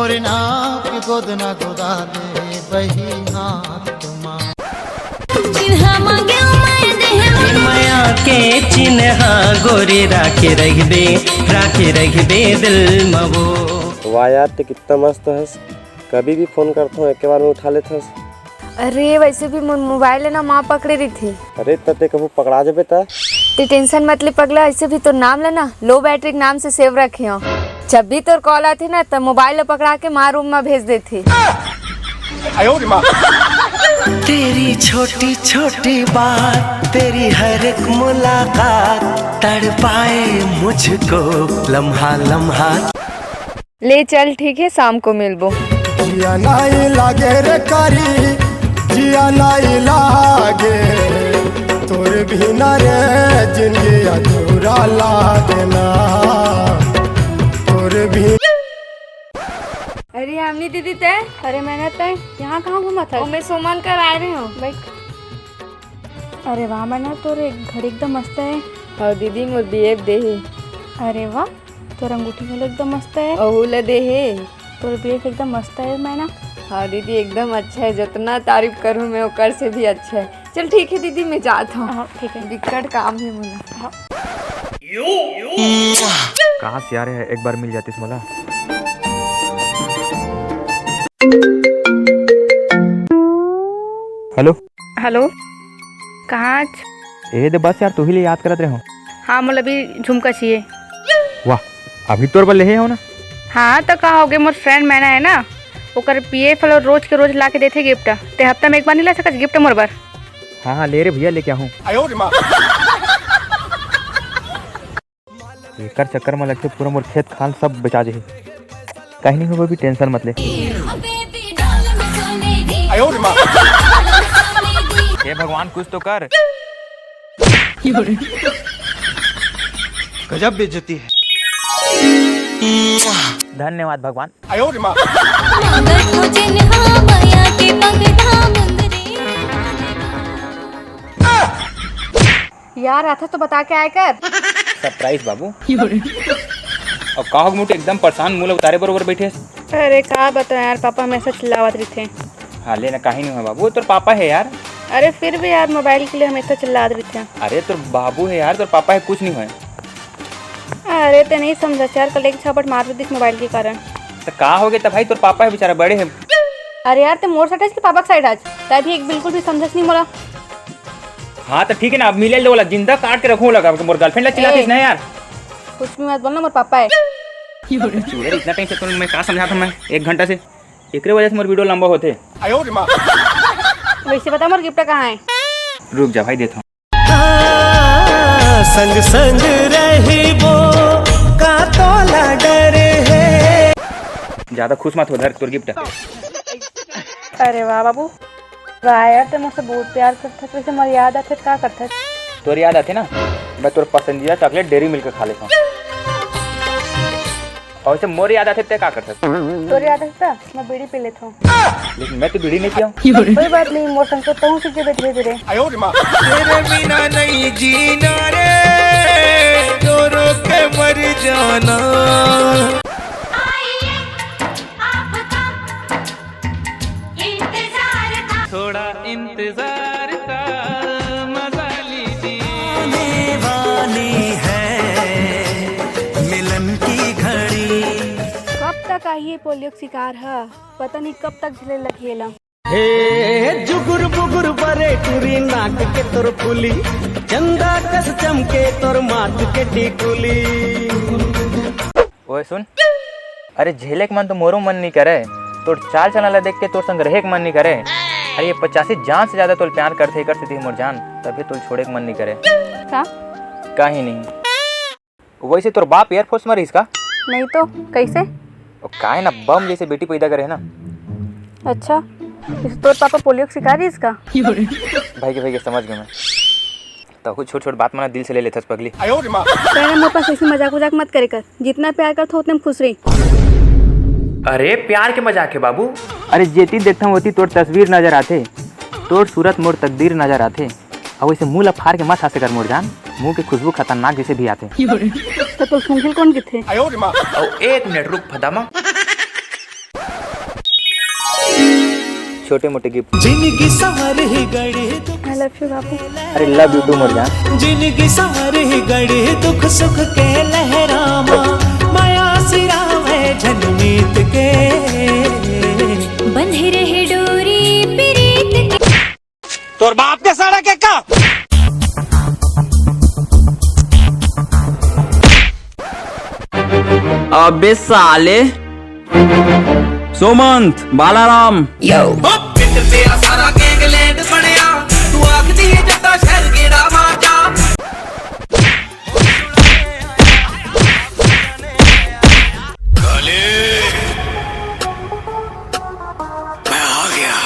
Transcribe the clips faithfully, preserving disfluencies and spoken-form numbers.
मोर नाक गोदना गोदा दे बही हाथ मा। चिन्हा मांगे मैं देहे मोर मया के चिन्हा गोरी राखे रखबे, राखे रखबे दिल म वो। वाह यार, ते कितना मस्त हस। कभी भी फोन करथों, एके बार में उठा लेथस। अरे, वैसे भी मोर मोबाइल है ना, माँ पकड़े रहिथे। अरे, त ते कभू पकड़ा जबे त? ते टेंशन मत ले पगला, ऐसे भी तोर नाम ल ना लो बैटरी के नाम से सेव रखे हो। जब भी तोर कॉल आथे ना, त मोबाइल ल पकड़ा के माँ रूम में भेज देथे। तेरी छोटी छोटी बात, तेरी हर एक मुलाकात, तड़पाए मुझको लम्हा लम्हा। ले चल, ठीक है, शाम को मिलबो। जिया नाई लागे रे कारी, जिया नाई लागे, तोर बिना रे जिंदगी अधूरा लागे ना, तोर भी। अरे यामिनी दीदी, तै? अरे मैना, तै यहाँ कहाँ घूमत हस? ओ, मैं सुमन कर आए रहे हूँ। बैठ। अरे वाह मैना, तोर एक घड़ी एकदम मस्त है। हाँ दीदी, मोर बीएफ दे हे। अरे वाह, तोर अंगूठी घलो एकदम मस्त है। ओहू ला दे हे। तोर बीएफ एकदम मस्त है मैना। हाँ दीदी, एकदम अच्छा है, जितना तारीफ करूँ मैं ओकर से भी अच्छा है। चल ठीक है दीदी, मैं जात हूँ। हाँ, ठीक है। बिकट काम है मोला। हाँ। कहाँ से आ रहे हैं, एक बार मिल जातीस मोला। हेलो। हेलो, कहाँ आज? ए दे बस यार, तू ही ले याद करत रहे हो। हाँ, मोला अभी झुमका चाहिए। वाह, अभी तोर बर लेहे हो ना? हाँ, तो का हो गए, मोर फ्रेंड मैना है ना, ओकर बीएफ वाला रोज के रोज ला के देथे गिफ्ट। ते हफ्ता में एक बार नहीं ला सकत गिफ्ट मोर बर? हाँ हाँ, ले रे भैया, लेके आहूँ। एकर चक्कर में लगथे पूरा मोर खेत खाल सब बेचा जही। कहीं नहीं हो, अभी टेंशन मत ले। हे भगवान, कुछ तो कर। गजब बेइज्जती है। धन्यवाद भगवान। यार, आथे तो बता के आए कर। सरप्राइज बाबू। अब का हो मोटे, एकदम परेशान, मुंह ला उतारे बरोबर बैठे। अरे का बताओ यार, पापा हमेशा चिल्लावत रहिथे। हाँ, ले ना, काहे नहीं होय बाबू, तोर पापा है यार। अरे फिर भी यार, मोबाइल के लिए हमेशा चिल्लात रहिथे। अरे तोर बाबू है यार, तोर पापा है, कुछ नहीं होय। अरे ते नहीं समझस यार, कल एक झापट मार दिस मोबाइल के कारण। तो का हो गया था भाई, तोर पापा है बेचारा, बड़े है। अरे यार, ते मोर साइड हस कि पापा के साइड हस? तै भी एक बिल्कुल भी समझस नहीं मोला। हाँ तो ठीक है ना, अब मिले ले वाला जिंदा काट के रखूँ लगा, मोर गर्लफ्रेंड ला चिल्लातीस ए, ना यार। कुछ भी मत बोलना, मोर पापा है। चूड़े, इतना टाइम से तो मैं का समझा था मैं, एक घंटा से। एकरे वजह से मोर वीडियो लंबा होथे। वैसे बता, मोर गिफ्ट कहाँ है? रुक जा भाई, देता हूँ। संग संग रहिबो, का तोला डर हे। ज्यादा खुश मत हो, धर तोर गिफ्ट। अरे वाह बाबू, वाह यार, ते मोसे बहुत प्यार करथस। वैसे मोर याद आथे त का करथस? तोर याद आथे ना, मैं तोर पसंदीदा चॉकलेट डेयरी मिल्क खा लेता हूँ। और वैसे मोर याद आथे ते का करथस? तोर याद आथे त मैं बीड़ी पी लेता हूँ। लेकिन मैं तो बीड़ी नहीं पिया हूँ। कोई बात नहीं, मोर संग तो तहूँ सीख जेबे धीरे धीरे। तेरे बिना नहीं जीना रे, रो रो के मर जाना। थोड़ा इंतजार का मजा लीजिए। आने वाली है मिलन की घड़ी। कब तक आही ये पोलियो के शिकार ह? पता नहीं कब तक झेले लगही एला। हे जुगुर बुगुर बरे टूरी, नाक के तोर फूली, चंदा कस चमके तोर माथ के टिकुली। ओए सुन, अरे झेले के मन तो मोरो मन नहीं करे, तोर चाल चलन ला देख के तोर संग रहे के मन नहीं करे। अरे ये पचासी जान से ज्यादा तोल प्यार करथे, एकर सेती मोर जान, तभी तोल छोड़े के मन नहीं करे। का? काहे नहीं। वैसे तोर बाप एयरफोर्स में रहिस का? नहीं तो, कैसे? ओ, काहे ना, बम जैसे बेटी पैदा करे है ना। अच्छा, इस तोर पापा पोलियो के शिकार रहिस का? भाई के, भाई के, समझ गया मैं। तहू छोट छोट बात मन ला दिल से ले लेथस पगली। तेरा मोर पास ऐसे मजाक वजाक मत करे कर, जितना प्यार करथो उतने में खुश रही। अरे प्यार के मजाक है बाबू। अरे जेती देखथों ओती तोर तस्वीर नजर आथे, तोर सूरत मोर तकदीर नजर आथे। अउ ऐसे मुंह ला फार के मत हंसे कर मोर जान, मुंह के खुशबू खतरनाक जैसे भी आथे। तो तोर सूंघी ल कौन किथे? अउ एक मिनट रुक फदामा। छोटे मोटे गिफ्ट। जिंदगी संवर ही गढ़े दुख। आई लव यू बाबू। अरे लव यू टू मोर जान। जिंदगी संवर ही गढ़े दुख सुख के लहरामा, माया सिरावे झनमीत के। बंधे रहे डोरी प्रीत के। तोर बाप के सड़क है का? अबे साले। सोमंत, बालाराम। यो। पिंड तेरा सारा गैंगलैंड बनिया, तू आखदी है जद्दा शहर गेड़ा मारदा। काले, मैं आ गया।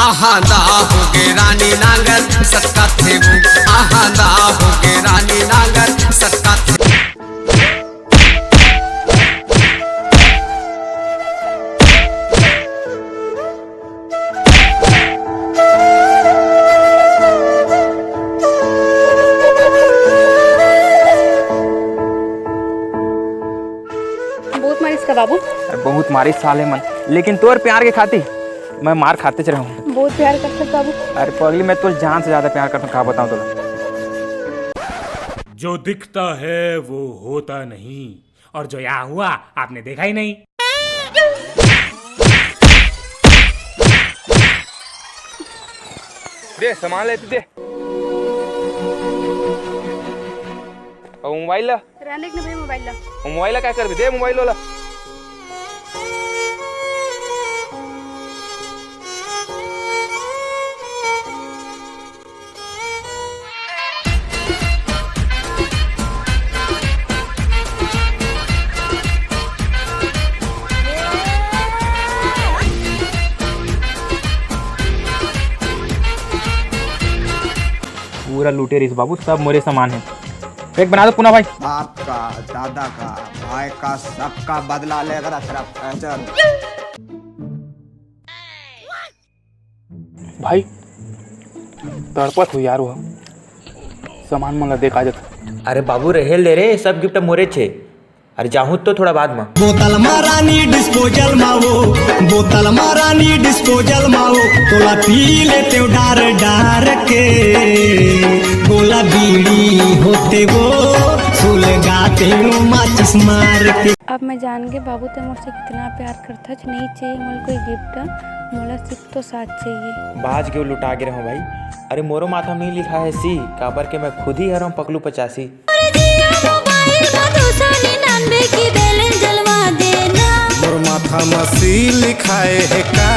आहांदा होगे रानी नांगर सक्का थेबू। आहांदा होगे रानी नांगर सक्का थेबू। बहुत मारिस का बाबू? अरे बहुत मारिस साले मन, लेकिन तोर प्यार के खातिर मैं मार खाते रहूं। बहुत प्यार करथस बाबू। अरे पगली, मैं तो जान से ज्यादा प्यार करता हूँ, का बताऊं तोला। जो दिखता है वो होता नहीं, और जो यहाँ हुआ आपने देखा ही नहीं। दे सामान ले, तू दे। और मोबाइल ला। रहने के ना भाई मोबाइल ला। वो मोबाइल ला क्या करबे? दे मोबाइल वाला। पूरा लूटे रहिस बाबू, सब मोरे सामान है। एक बना दो पुना भाई। बाप का, दादा का, भाई का, सबका बदला लेकर रख रखा है। चल। भाई, तड़पत हो यार, वो सामान मन ला देख आ जाता। अरे बाबू, रहेल दे रे, सब गिफ्ट मोरे छे। अरे जाहूं तो थोड़ा बाद में। बोतल मा रानी डिस्पोजल मा वो, बोतल मा रानी डिस्पोजल मा वो, तोला पी लेते हो डार डार के। गोला बीड़ी होते वो, सुलगाते हो माचिस मार के। अब मैं जान गे बाबू, ते मोर से कितना प्यार करथस। नहीं चाहिए मोला कोई गिफ्ट, मोला सिर्फ तो साथ चाहिए। बाज के लुटा गे रहूं भाई। अरे मोरो माथा में नहीं लिखा है सी, काबर के मैं खुद ही हरम पकलू पचासी। मोर माथा म सी लिखाए हे का?